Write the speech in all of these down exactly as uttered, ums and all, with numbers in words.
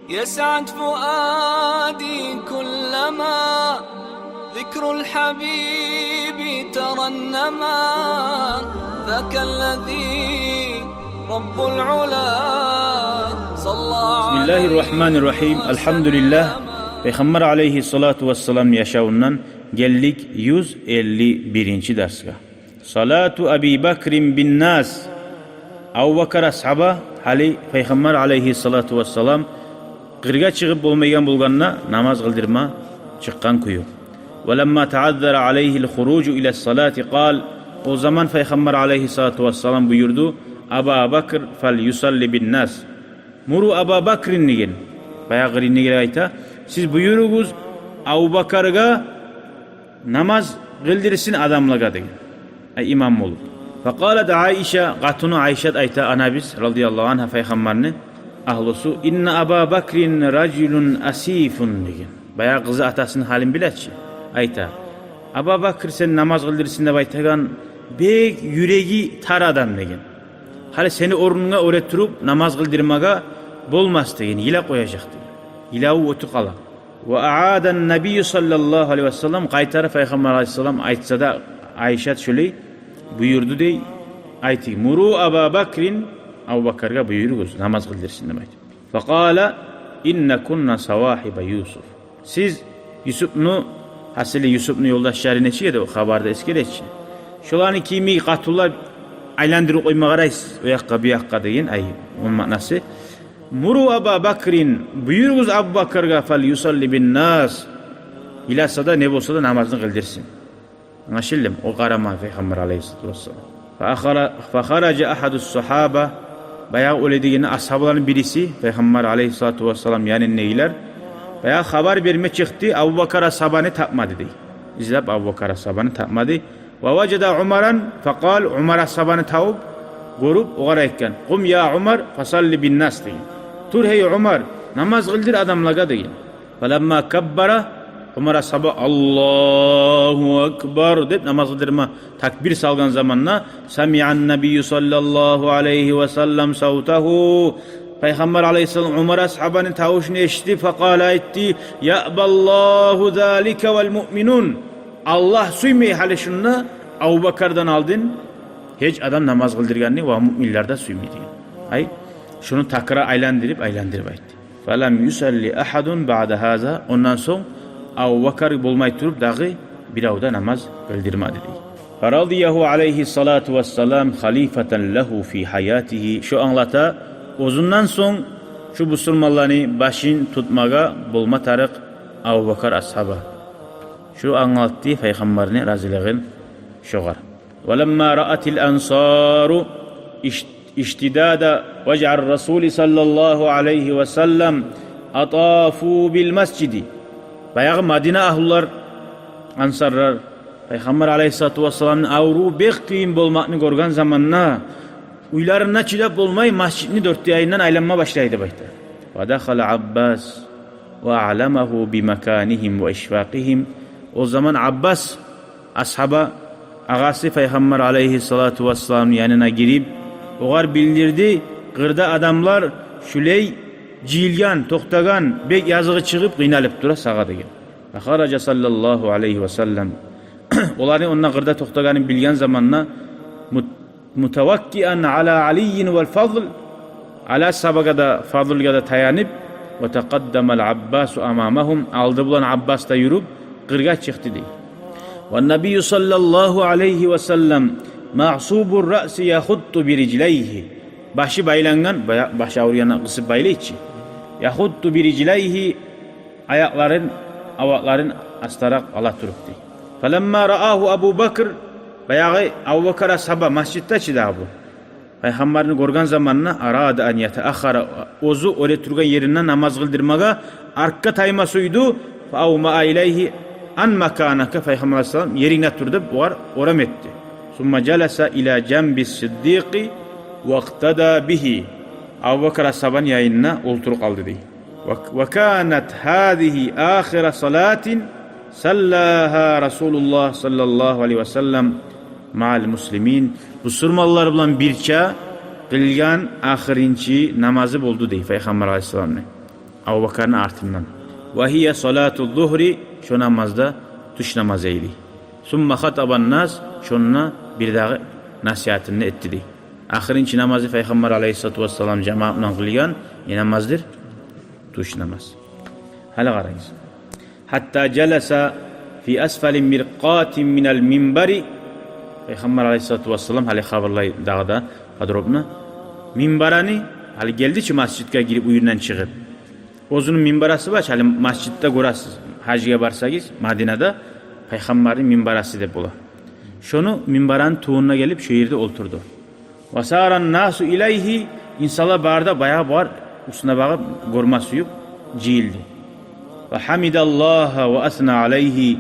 يسعد فؤادي كلما ذكر الحبيب ترنما، ذاك الذي رب العلا صلى عليه وسلم. بسم الله الرحمن الرحيم. الحمد لله. Пайхаммар алайгьиссалату вассалам яшавундан гелдик юз элли биринчи дарсгъа. Салату Аби Бакрин бин нас. Абубакар асгьаба гьали Пайхаммар алайгьиссалату вассалам къыргъа чыгъып болмайгъан болгъанда намаз къылдырма чыкъгъан кюю. Ва ламма таъаззара алайгьил хуруджу ила салати къал. О заман Пайхаммар алайгьиссалату вассалам буюрду: «Аба Бакр фал юсалли бин нас». «Муру Аба Бакрин», – деген. Баягъы къырыйындагъылар айта: «Сиз буюругъуз Абубакаргъа намаз къылдырсын адамлагъа», – деген. Ай, имам болуп. Факъалат Айша, къатыны Айшат айта, анабыз, радияллагьу ангьа, Пайхаммарны агьлюсю: «Инна Аба Бакрин ражулун асифун», – деген. Баягъы къызы атасыны гьалын биле чи. Айта: «Аба Бакр сен намаз къылдырсын деп айтагъан бек юреги тар адам», – деген. «Гьали сени орнунга оьре туруп намаз къылдырмагъа болмас», – деген. «Йылап къояжакъ», – деген. Йылаву оьтюп къала. Ва аъадан набийю саллаллагьу алайгьи ва саллам, къайтарып Пайхаммар алайгьиссалам айтса да, Айшат шолай буюрду дей, айтды: «Муру Аба Бакрин, Абубакаргъа буюругъуз намаз къылдырсын», – деп айтды. Факъала: «Иннакунна савагьиба Юсуф». Сиз Юсупну, гьасили, Юсупну ёлдашлары нечик эди, о хабарда эсгере чи. Шоланы кими къатынлар айландырып къойма къарайсыз, о якъгъа, бу якъгъа деген, ай, ону маънасы. «Муру Аба Бакрин», буюругъуз Абубакаргъа, «фал юсалли бин нас», йыласа да, не болса да намазны къылдырсын. Англашылдымы? О къарама Пайхаммар алайгьиссалату вассалам. Фа ахара-, фахаража ахадус сагьаба, баягъы олай дегенде асгьабаланы бириси, Пайхаммар алайгьиссалату вассалам янындагъылар, баягъы хабар берме чыкъды, Абубакар асгьабаны тапмады дей. Излеп Абубакар асгьабаны тапмады. Ва важада Умаран факъал, Умар асгьабаны тавуп, гёрюп, огъар айтгъан: «Къум я Умар, фасалли бин нас», – деген. «Тур, гьей Умар, намаз къылдыр адамлагъа», – деген. Фаламма каббара, Умар асгьаба «Аллагьу акбар» деп намаз къылдырма такбир салгъан заманда, самиъан набийю саллаллагьу алайгьи ва саллам савтагьу, Пайхаммар алайгьиссалам Умар асгьабаны тавушун эшитди, факъала, айтды: «Яъбаллагьу залика вал муъминун». Аллагь сюймей гьали шунда Абубакардан алдын гьеч адам намаз къылдыргъанны, ва муъминлер де сюймей деген. Ай, шуну такрар айландырып, айландырып айтды. Фалам юсалли ахадун баъда гьаза. Ондан сонг Абубакар болмай туруп, дагъы бирев де намаз къылдырмады дей. Фарадиягьу алайгьиссалату вассалам халифатан лагьу фи гьаятигьи. Шо англата, оьзюнден сонг шу бусурманланы башын тутмагъа болма тарыкъ Абубакар асгьаба. Шо англатды Пайхаммарны разилигин шогъар. Ва ламма раатил ансару иш-, иштидада важаъир расули саллаллагьу алайгьи ва саллам атафу бил масжиди. Баягъы Мадина агьлулар, ансарлар, Пайхаммар алайгьиссалату вассаламны авруву бек къыйын болмакъны гёрген заманда, уьйлеринде чыдап болмай, масжитни дёрт де янындан айланма башлайды деп айта. Ва дахала Аббас ва аъламагьу би маканигьим ва ишфакъигьим. О заман Аббас асгьаба, агъасы Пайхаммар алайгьиссалату вассаламны янына гирип, огъар билдирди, къырда адамлар шулай жыйылгъан, токътагъан, бек языгъы чыгъып, къыйналып тура сагъа деген. Фахаража саллаллагьу алайгьи ва саллам. Оланы онда къырда токътагъанын билген заманда мут-, мутаваккиан ала Алийин вал Фадл, Али асгьабагъа да, Фадлгъа да таянып, ва такъаддамал Аббасу амамагьум, алды булан Аббас да юрюп, къыргъа чыкъды дей. Ва набийю саллаллагьу алайгьи ва саллам маъсубур раъси яхутту би рижлайгьи. Башы байлангъан, бая-, башы авругъанда къысып байлай чы. Яхутту би рижлайгьи, аякъларын, авакъларын астаракъ ала туруп дей. Фаламма раагьу Абу Бакр, баягъы Абубакар асгьаба масжитде чи дагъы бу. Пайхаммарны гёрген заманда, арада ан ятааххара, оьзю оьре тургъан еринден намаз къылдырмагъа артгъа тайма сюйдю. Фа авмаа илайгьи ан маканака, Пайхаммар алайгьиссалам, ерингде тур деп огъар орам этди. Сумма жаласа ила жанби Сиддикъи вакътада бигьи. Абубакар асгьабаны янында олтуруп къалды дей. Ва, ва канат гьазигьи ахира салатин саллагьа Расулуллагь саллаллагьу алайгьи ва саллам маъал муслимин. Бусурманлар булан бирче къылгъан ахырынчы намазы болду дей Пайхаммар алайгьиссаламны. Абубакарны артындан. Ва гьия салату зугьри, шо намаз да тюш намаз эди. Сумма хатабан нас, шонда бирдагъы насигьатын этди дей. Ахырынчы намазы Пайхаммар алайгьиссалату вассалам жамаат булан къылгъан не намаздыр? Тюш намаз. Гьали къарагъыз. Гьатта жаласа фи асфали миркъатин минал минбари. Пайхаммар алайгьиссалату вассалам, гьали хабарлай дагъы да подробно, минбараны, гьали гелди чи масжидге гирип, уьюнден чыгъып, оьзюню минбарасы бар чы, гьали масжидде гёресиз, гьажгъа барсагъыз, Мадинада Пайхаммарны минбарасы деп бола. Шону минбараны тюбюне гелип, шо ерде олтурду. Ва саран насу илайгьи, инсанлар бары да баягъы бар уьстюне багъып гёрме сююп жыйылды. Ва гьамидаллагьа ва асна алайгьи,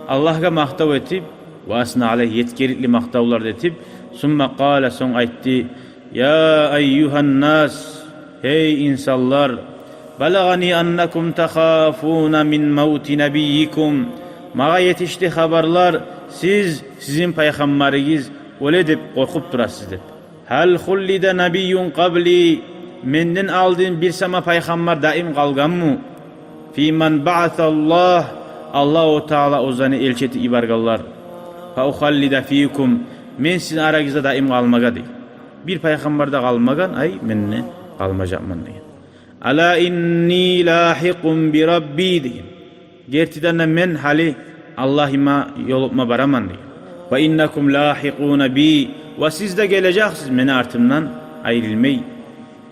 Аллагьгъа макътав этип, ва асна алайгьи, етгерикли макътавлар да этип, сумма къала, сонг айтды: «Я айюгьан нас, гьей инсанлар, балагъани аннакум тахафуна мин мавти набиййикум, магъа етишди хабарлар, сиз сизин пайхаммарыгъыз оьле деп къоркъуп турасыз», — деп. «Гьал хуллида набийюн къабли, менден алдын бир сама пайхаммар даим къалгъанмы? Фи ман баасаллагь, Аллагьу Таала оьзюню элчи этип йибергенлер. Фа ухаллида фикум, мен сизин арагъызда даим къалмагъа», — дей. Бир пайхаммар да къалмагъан, ай, мен де къалмажакъман деген. «Ала инни лагьикъун би Рабби», — деген. «Гертиден де мен гьали Аллагьыма ёлукъма бараман», — деген. «Ва иннакум лагьикъуна би, ва сиз де гележексиз мени артымдан айрылмай.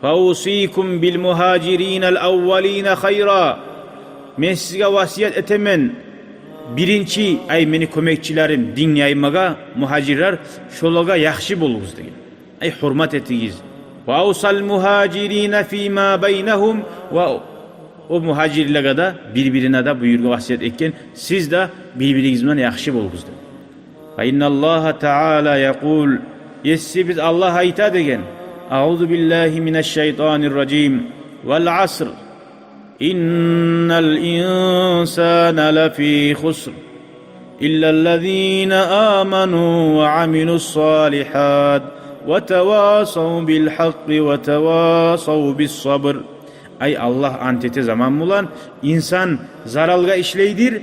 «Фа усикум бил мугьажиринал аввалина хайра». Мен сизге васият этемен, биринчи, ай, мени кёмекчилерим, дин яймагъа, мугьажирлер, шолагъа яхшы болугъуз деген. Ай, гьюрмат этигиз. «Ва усал мугьажирина фима байнагьум», ва о мугьажирлеге де, бир-бирине де буюргъан, васият этген, сиз де бир-биригиз булан яхшы болугъуз деп. «Фа инналлагьа таала якъул», Есибиз Аллагь айта деген: «Агъузу биллагьи минаш шайтанир ражим. Вал аср. Иннал инсана лафи хуср. Иллаллазина аману ва амилус салихат. Ва тавасав бил гьакъкъи ва тавасав бис сабр». Ай, Аллагь ант эте заман булан, инсан заралгъа ишлейдир,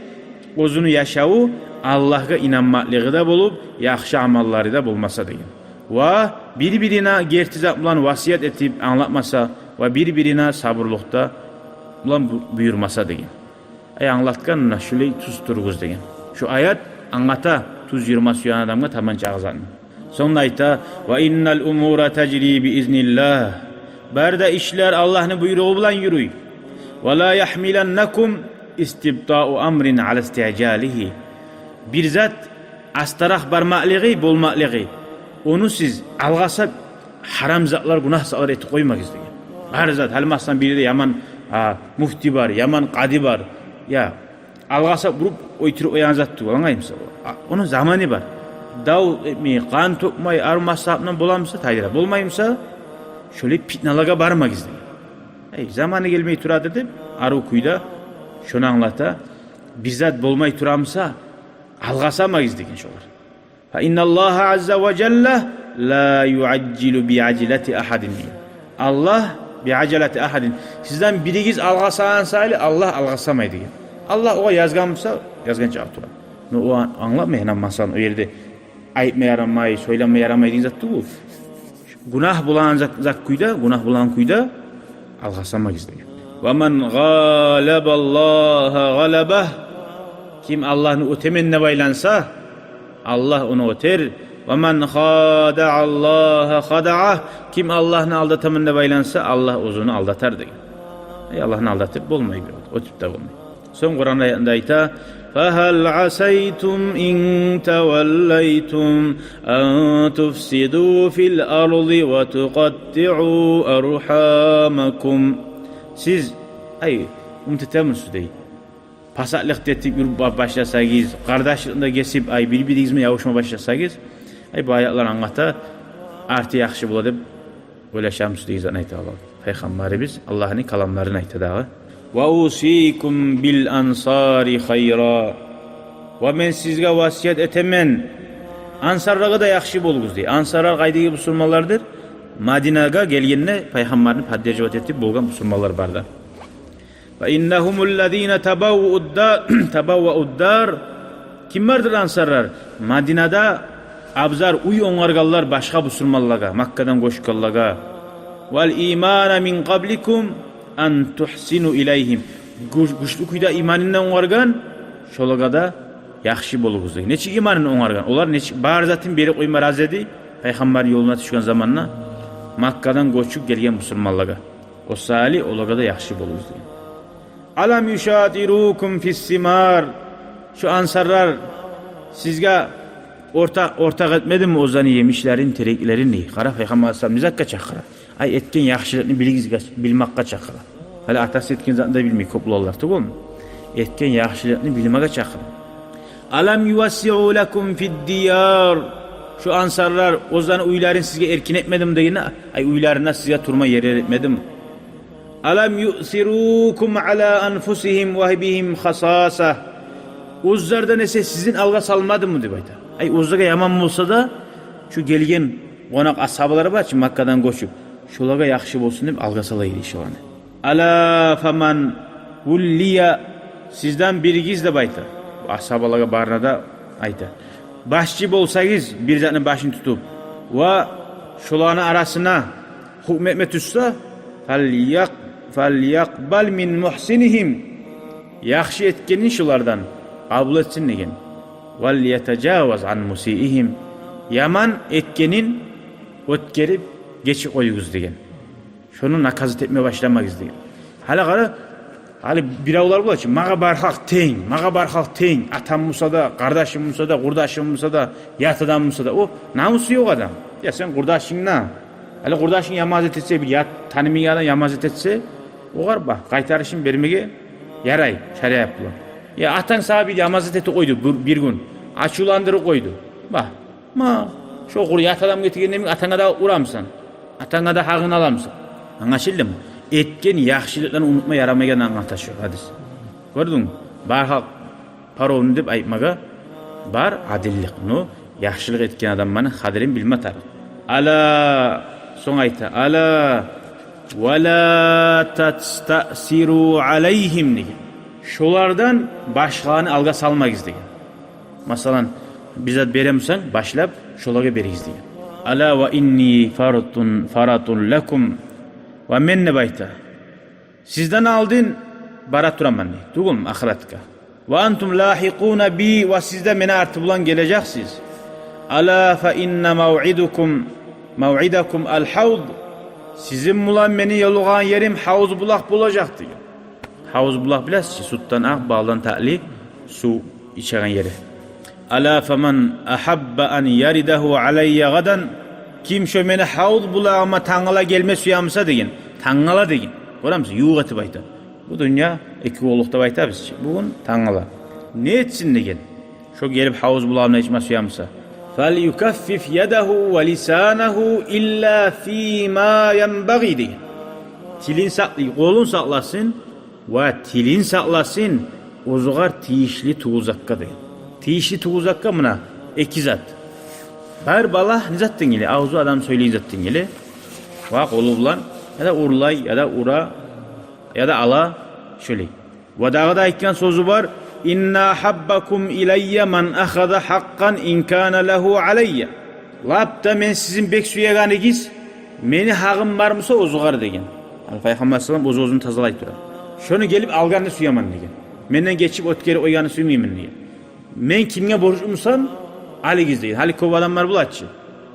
оьзюню яшаву Аллагьгъа инанмакълыгъы да болуп, яхшы амаллары да болмаса деген. Ва бир-бирине герти зат булан васият этип англатмаса, ва бир-бирине сабурлукъда булан бу-, буюрмаса деген. Ай, англатгъан муна шулай тюз туругъуз деген. Шу аят англата тюз юрюме сюеген адамгъа таман чагъы затны. Сонг айта: «Ва иннал умура тажри би изниллагь». Бары да ишлер Аллагьны буйругъу булан юрюй. «Ва ла ягьмиланнакум истибтау амрин ала истижалигьи». Бир зат астаракъ бармакълыгъы, болмакълыгъы, ону сиз алгъасап, гьарам затлар, гюнагь затлар этип къоймагъыз деген. Бары зат, гьали масала, бирде яман, а, муфти бар, яман къади бар. Я, алгъасап буруп оьлтюрюп къоягъан зат тюгюл, англаймысыз? А, ону заманы бар. Дав этмей, къан тёкмей, арив маслагьат булан боламыса, тайдыра, болмаймыса, шолай питналагъа бармагъыз деген. Эй, заманы гелмей турадыр деп, арив кюйде шону англата. Бир зат болмай турамыса, алгъасамагъыз деген шолар. «Фа инналлагьа азза ва жалла ла юажжилу би ажалати агьадин». Аллагь, би ажалати агьадин. Сизден биригиз алгъасагъан саялы Аллагь алгъасамай деген. Аллагь огъар язгъан буса, язгъанча тура. Но о ан-, англатмай, гьана масала, о ерде айтма ярамай, сёйлеме ярамай деген зат тюгюл. Гюнагь болагъан зат, зат кюйде, гюнагь болагъан кюйде алгъасамагъыз деген. «Ва ман гъалабаллагьа гъалабагь». Ким Аллагьны оьтемен деп айланса, Аллагь ону оьтер. «Ва ман хадааллагьа хадаагь». Ким Аллагьны алдатаман деп айланса, Аллагь оьзюн алдатар деген. Эй, Аллагьны алдатып болмай бир, оьтюп де болмай. Сонг Къуран аятында айта: «Фагьал асайтум ин таваллайтум ан туфсиду фил арзи ва тукъаттиу архамакум». Сиз, ай, умут этемисиз дей, пасатлыкъ да этип юрюп ба-, башласагъыз, къардашлыкъны да гесип, ай, бир-биригиз булан ябушма башласагъыз, ай, бу аятлар англата, арты яхшы бола деп ойлашамысыз деген затны айта Аллагь. Пайхаммарыбыз Аллагьны каламларын айта дагъы. «Ва усикум бил ансари хайра». Ва мен сизге васият этемен, ансарлагъа да яхшы болугъуз дей. Ансарлар къайдагъы бусурманлардыр? Мадинагъа гелгенде Пайхаммарны поддерживать этип болгъан бусурманлар бар да. فإنهم الذين تبوأوا الدار، تبوأوا الدار. Ким бардыр ансарлар? Мадинада абзар, уьй онгаргъанлар башгъа бусурманлагъа, Маккадан гёчгенлеге. والإيمان من قبلكم أن تحسنوا إليهم. Гюч-, гючлю кюйде иманын онгаргъан, шолагъа да яхшы болугъуз деген. Нечик иманын онгаргъан? Олар нечик бар затын берип къойма рази эди, пайхаммарны ёлуна тюшген заманда, Маккадан гёчюп гелген бусурманлагъа. О саялы олагъа да яхшы болугъуз деген. ألم يشاطروكم في الثمار. Шо ансарлар сизге ортакъ, ортакъ этмедими оьзлени емишлерин, тереклерин дей. Къара, пайхаммар алайгьиссалам не затгъа чакъыра? Ай, этген яхшылыкъны билигиз, билмакъгъа чакъыра. Гьали атасы этген затны да билмей кёп уланлар, тюгюлмю? Этген яхшылыкъны билмеге чакъыра. ألم يوسعوا لكم في الديار. Шо ансарлар оьзлени уьйлерин сизге эркин этмедими дегенде, ай, уьйлеринде сизге турма ерлер этмедими? ألم يؤثروكم على أنفسهم وبهم خصاصة. Оьзлерден эсе сизин алгъа салмадымы деп айта. Ай, оьзлеге яман болса да, шу гелген къонакъ асгьабалар бар чы, Маккадан гёчюп, шолагъа яхшы болсун деп алгъа сала эди шоланы. ألا فمن ولي, сизден биригиз деп айта. Бу асгьабалагъа барына да айта. Башчы болсагъыз, бир затны башын тутуп, ва шоланы арасына гьукму этме тюшсе, فليق-, فليقبل من محسنهم, яхшы этгенин шолардан къабул этсин деген. وليتجاوز عن مسيئهم, яман этгенин оьтгерип гечип къоюгъуз деген. Шону наказать этме башламагъыз деген. Гьали къара, гьали биревлер бола чы, магъа бар халкъ тенг, магъа бар халкъ тенг, атам буса да, къардашым буса да, къурдашым буса да, ят адам буса да. О намусу ёкъ адам. Я сен къурдашынг да, гьали къурдашынг яман зат этсе, бир ят, танымайгъан адам яман зат этсе, огъар ба, къайтарышын бермеге ярай шариат булан. Я атанг сагъа бир яман зат этип къойду бир, бир гюн, ачувландырып къойду. Ба, ма, шо къуру ят адам гетген демек, атанга да урамысан? Атанга да гьакъын аламысан? Англашылдымы? Этген яхшылыкъланы унутма ярамайгъанны англата шо гьадис. Гёрдюнгмю? Бар халкъ паровну деп айтмагъа бар адиллик. Но яхшылыкъ этген адамланы къадирин билме тарыкъ. ألا, сонг айта, ألا ولا تستأثروا عليهم деген. Шолардан башгъаланы алгъа салмагъыз деген. Масала, бир зат беремисен, башлап шолагъа беригиз деген. ألا وإني فرط, فرط لكم. Ва мен, деп айта, сизден алдын бара тураман дей, тюгюлмю, ахыратгъа. وأنتم لاحقون بي, ва сиз де мени арты булан гележексиз. ألا فإن موعدكم, موعدكم الحوض. Сизин булан мени ёлугъагъан ерим гьавуз булакъ болажакъ деген. Гьавуз булакъ, билесиз чи, сютден акъ, балдан татли сув ичеген ери. ألا فمن أحب أن يرده علي غدا. Ким шо мени гьавуз булагъыма тангала гелме сюемиса деген. Тангала деген. Гёремисиз, ювукъ этип айта. Бу дюнья эки къоллукъ деп айтабыз чы. Бугюн тангала. Не этсин деген? Шо гелип гьавуз булагъымдан ичме сюемиса. فليكفف يده ولسانه إلا فيما ينبغي деген. Тилин сакълай, къолун сакъласын ва тилин сакъласын оьзюгъар тийишли тюгюл затгъа деген. Тийишли тюгюл затгъа муна эки зат. Бар балагь не затдан геле? Авзу адам сёйлейген затдан геле. Ва къолу булан яда урлай, яда ура, яда ала, шолай. Ва дагъы да айтгъан сёзю бар: إن أحبكم إلي من أخذ حقا إن كان له علي. Лап да мен сизин бек сюегенигиз, мени гьакъым бармыса оьзюгъар деген. Ал Пайхаммар саллаллагьу алайгьи ва саллам оьз-оьзюн тазалай тура. Шону гелип алгъанны сюемен деген. Менден гечип оьтгерип къойгъанны сюймеймен деген. Мен кимге борчлумусам, алыгъыз деген. Гьали кёп адамлар бола чы.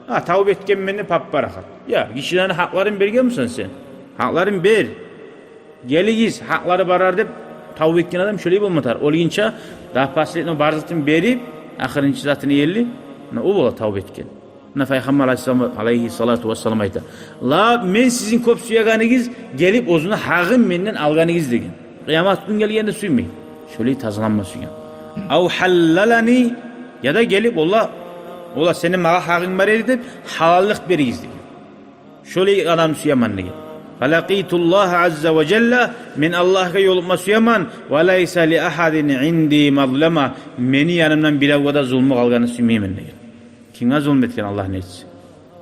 А, тавба этгенмен деп пап-парахат. Я, гишилени гьакъларын бергенмисен сен? Гьакъларын бер. Гелигиз, гьакълары барар деп тавба этген адам шолай болма тарыкъ. Оьлгюнче до последнего бар затын берип, ахырынчы затыны ерли, муна о бола тавба этген. Муна Пайхаммар алайгьиссалам, алайгьиссалату вассалам айта: «Ла, мен сизин кёп сюегенигиз, гелип оьзюню гьакъын менден алгъаныгъыз», — деген. Къыямат гюн гелгенде сюймей. Шолай тазаланма сюйген. «Ав гьаллалани», яда гелип, ола, ола, сени магъа гьакъынг бар эди деп, гьалаллыкъ беригиз деген. Шолай адамны сюемен деген. «Фалакъитуллагьа азза ва жалла», мен Аллагьгъа ёлукъма сюемен. «Ва лайса ли агьадин инди мазлама», мени янымдан биревге де зулму къалгъанны сюймеймен деген. Кимге зулму этген Аллагьны элчиси?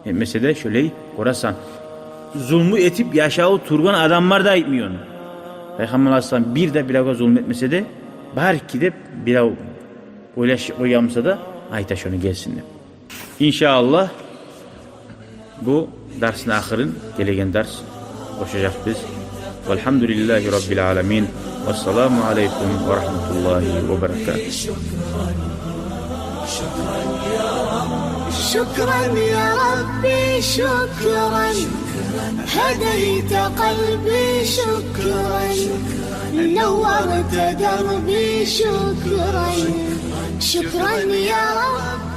Этмесе де шолай, гёресен, зулму этип яшаву тургъан адамлар да айтмай ону. Пайхаммар алайгьиссалам бир де биревге зулму этмесе де, бары эки деп бирев ойлашып къойгъан буса да, айта шону гелсин деп. Иншааллагь, бу дарсны ахырын гелеген дарс къошажакъбыз. Валгьамдулиллагьи раббил аламин. Вассаламу алайкум ва рагьматуллагьи ва баракатугь. شكرا يا ربي، شكرا. هديت قلبي، شكرا. نورت دربي، شكرا. شكرا يا رب.